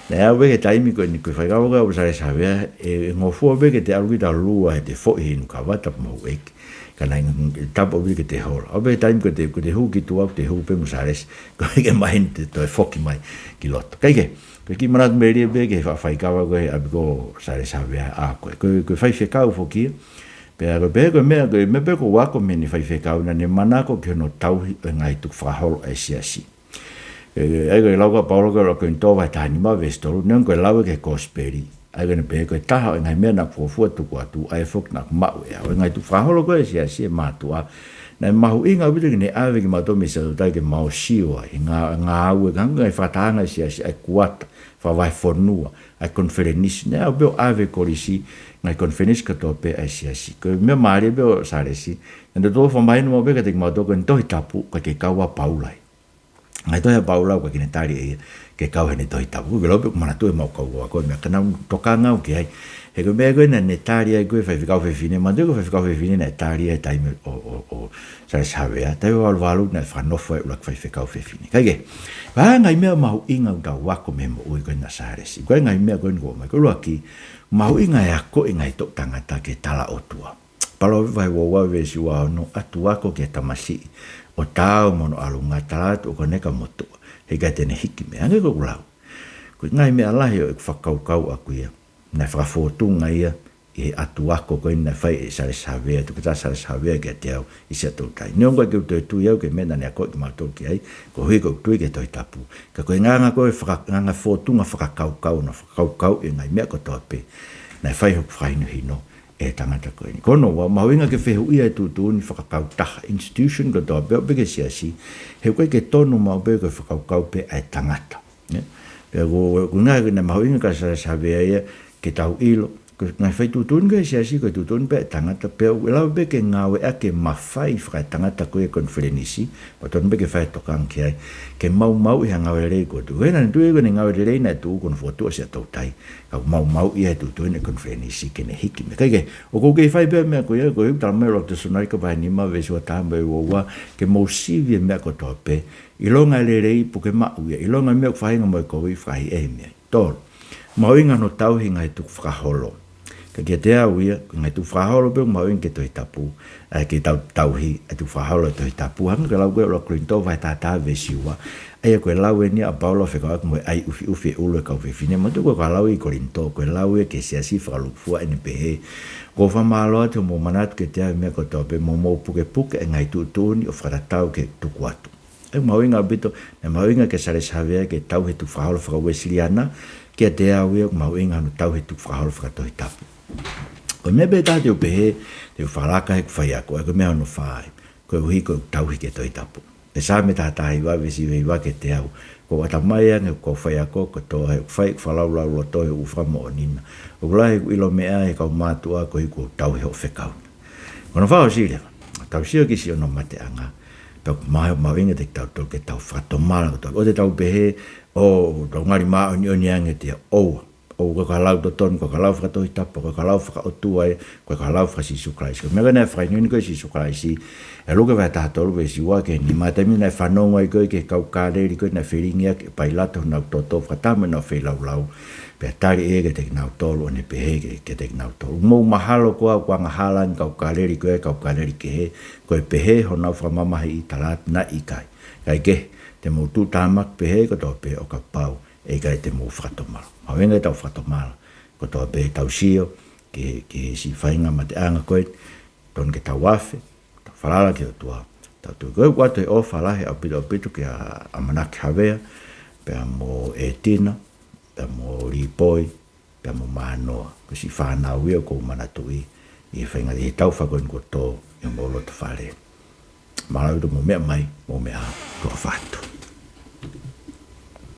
naʻe aʻu pē ki he taimi ko eni ko e faikava ko ē ʻa Salesi Havea, ʻe, ʻe ngofua pē ke te ʻalu kita ʻo lua he te foʻi he inu kava, tapu mo e houʻeiki. Ka naʻe tapu pē ke te hola. Aʻu pē ki he taimi ko ē te, ko ʻete hū ki tuʻa, ko ʻete hū pē mo Salesi, koeʻuhi ke mahino te toe foki mai ki loto. Kae kehe, ko e kiʻi manatu melie pē ki he fa-, faikava ko ē he ʻapi ko Salesi Havea ʻa ko ē. Ko e, ko e faifekau foki ia. Pea ko e pehē ko e meʻa, ko e meʻa pē ʻoku ou ako mei heʻene faifekau, naʻá ne manako ki hono tauhi ʻo e ngaahi tukufakaholo ʻa e siasi. ʻE, ʻa ia ko e lau ʻa Paula ko ē ʻi he ʻuluaki Kolinitō vahe taha nima veesi tolu, neongo ko e lau ʻa e ki he kosipeli, ʻa ia ko ʻene pehē ko e taha ʻo e ngaahi meʻa naʻá ku fuofua tuku atu, ʻa ia foki naʻá ku maʻu ʻe au. ʻO e ngaahi tukufakaholo ko ē ʻa e siasi, ʻa e mātuʻa, naʻe mahuʻinga ʻaupito ke ne ʻave kimautolu mei Siaʻatoutai ke mau sio ai he ngā-, ngāue, ngā-, ngaahi fakatahaʻanga ʻa e siasi, ʻa e kuata, fakavahefonua, ʻa e konifelenisi, naʻe aʻu pē ʻo ʻave e kolisi, ngaahi konifelenisi kātoa pē ʻa e siasi. Ko e meʻa mālie pē ʻo Salesi, naʻá ne toe fakamahino maʻu pē kiate kimautolu ko ʻene Tohi Tapu, ʻoku ʻikai ke kau ʻa Paula ia. Ngaahi tohi ʻa Paula ʻoku ʻikai ke ne tali ʻe ia ke kau heʻene Tohi Tapu. Ko e lau pē ʻoku manatuʻi ʻe he maʻu kau ako, meʻa ka naʻá ku tokanga au ki ai. He ko e meʻa ko ē naʻá ne tali ai ko ē faifekau fefine, manatuʻi ko e faifekau fefine naʻe tali ai he taimi ʻo, ʻo, ʻo Salesi Havea, taimi valuvalu naʻe fakanofo ai e ʻuluaki faifekau fefine. Kae kehe, ko e ngaahi meʻa mahuʻinga ʻoku tau ako mei he moʻui ko eni ʻa Salesi. Ko e ngaahi meʻa ko eni ʻoku ʻomai, ko e ʻuluaki, mahuʻinga e akoʻi e ngaahi toʻu tangata ki he tala ʻOtua. Palōvepi vahe ua ua veesi ua ono, ʻatu ako ki he tamasiʻi ʻo taau mo hono ʻalunga, tala atu ʻoku ne ka motuʻa, he ʻikai te ne hiki mei ai. Hangē ko ʻeku lau, ko e ngaahi meʻa lahi ʻo ʻeku fakakaukau ʻaʻaku ia, naʻe fakafōtunga ia ʻi he ʻatu ako ko eni naʻe fai ʻe Salesi Havea, Toketā Salesi Havea kiate au ʻi Siaʻatoutai. Neongo ʻoku ʻikai ke u toe tui au ki he meʻa naʻá ne akoʻi kimautolu ki ai, koeʻuhi ko ʻeku tui ki he Tohi Tapu. Ka ko e ngaahi ko ē faka-, ngaahi fōtunga fakakaukau, naʻá ne fakakaukauʻi e ngaahi meʻa kotoa pē naʻe fai hoku fakahinohino ʻe he tangata ko eni. Ko hono ua, mahuʻinga ke fehuʻia e tuʻutuʻuni fakakautaha, institution kotoa pē, ʻo pehē ki he siasi, he ʻoku ʻikai ke tonu maʻu pē ko e fakakaukau pē ʻa e tangata. Nē? Pea ko, ko e ngaahi ko ē naʻe mahuʻinga kia Salesi Havea ia ke tau ʻilo, ko e ngaahi fai tuʻutuʻuni ko ē ʻa e siasi, ko e tuʻutuʻuni pē ʻa e tangata, pea ʻoku ʻikai lava pē ke ngāueʻaki e mafai fakaetangata ko ē ʻo e konifelenisi, ʻoku tonu pē ke fai e tokanga ki ai, ke maumauʻi ha ngāue lelei kuo tuʻu. He naʻá ne tui ko ʻene ngāue lelei naʻe tuʻu ko hono fokotuʻu ʻo Siaʻatoutai. Ka ʻoku maumauʻi ia ʻe he tuʻutuʻuni ʻo e konifelenisi ke ne hiki mei ai. Kae kehe, ʻoku ou kei fai pē meʻa ko ia, ko e ʻuhinga talamai ʻe he ʻuluaki Tesalonaika vahe nima veesi ua taha mo e ua ua, ke mou sivi e meʻa kotoa pē, ʻilonga e lelei, puke maʻu ia, ʻilonga e meʻa ʻoku faʻahinga mo e kovi, fakaʻehiʻehi mei ai. Tolu, mahuʻinga hono tauhi e ngaahi tukufakaholo. Kiate au ia, ko e ngaahi tukufakaholo pē ʻoku mahuʻinga ki he Tohi Tapu, ʻa e kei tau tauhi ʻa e tukufakaholo ʻo e Tohi Tapu. Hangē ko e lau ko ē ʻa ʻuluaki Kolinitō vahe taha taha veesi ua. ʻA ia ko e lau eni ʻa Paula fekauʻaki mo e ʻai ʻufiʻufi e ʻulu ʻo e kau fefine. Manatuʻi ko e lau ʻi Kolinitō, ko e lau ia ki he siasi fakalūkufua ʻene pehē: ʻOku ou fakamālō atu hoʻomou manatu kiate au ʻi he meʻa kotoa pē, mo hoʻomou pukepuke ʻa e ngaahi tuʻutuʻuni ʻo fakatatau ki he tuku atu. ʻOku mahuʻinga ʻaupito, naʻe mahuʻinga kia Sialesi Havea ke tauhi e tukufakaholo fakauesiliana. Kiate au ia ʻoku mahuʻinga hono tauhi e tukufakaholo fakatohi tapu. Ko e meʻa pē ʻe taha te u pehē, te u fakalaka heʻeku faiako, ʻa ia ko e meʻa hono fā ia, koeʻuhi ko ʻeku tauhi ki he Tohi Tapu. ʻI he Saame taha taha hiva veesi hiva hiva kiate au: Ko hoku ʻatamai ange hoku kau faiako kotoa, he ʻoku fai ʻeku fakalaulauloto ʻi hoʻo fakamoʻoni na. ʻOku lahi ʻeku ʻilo meʻa ʻi he kau mātuʻa, koeʻuhi kuo u tauhi hoʻo fekau na. Ko hono fā ʻosi leva, tau sio ki siʻono mateʻanga, pea ʻoku mahu-, mahuʻinga kiate kitautolu ke tau fakatomala kotoa. ʻOua te tau pehē, ʻo tau ngali māʻoniʻoni ange, ʻio, ʻoua. ʻOua, ko e lau totonu, ko e lau fakatohi tapu, ko e lau fakaʻotua ē, ko e lau faka-Sīsū Kalaisi. Ko e meʻa ko ē naʻe fakahinohino ko ē ʻe Sīsū Kalaisi ʻi Luke vahe taha tolu veesi ua ki he nima, taimi naʻe fanongo ai ko ē ki he kau Kāleli ko ē naʻe felingiʻaki ʻe Pailato honau toto, fakataha mo ʻenau feilaulau, pea tali ʻe ia kiate kinautolu ʻo ne pehē ki-, kiate kinautolu: ʻOku mou mahalo koā ʻoku angahala ange kau Kāleli ko ē ʻi he kau Kāleli kehe, ko e pehē honau fakamamahiʻi? Talaatu, naʻe ʻikai. Kaekehe, te mou tuʻutāmaki pehē kotoa pē ʻo kapau ʻe ʻikai te mou fakatomala. Mahuʻinga ke tau fakatomala kotoa pē, tau sio ki, ki he siʻi faʻahinga mateʻanga ko ē, tonu ke tau afe, tau falala ki he ʻOtua, tau tui. Ko ʻeku ʻoatu e ʻofa lahi ʻaupito ʻaupito kia ʻAmanaki Havea, pea mo ʻEtina, pea mo Līpoi, pea mo Mānoa. Ko e siʻi fānau ia ʻoku ou manatuʻi ʻi he faʻahinga ʻi he taʻu fā ko eni kuo tō ʻi homou loto fale. Mālō ʻaupito hoʻomou meʻa mai, mou meʻa ā, tuʻa ʻofa atu.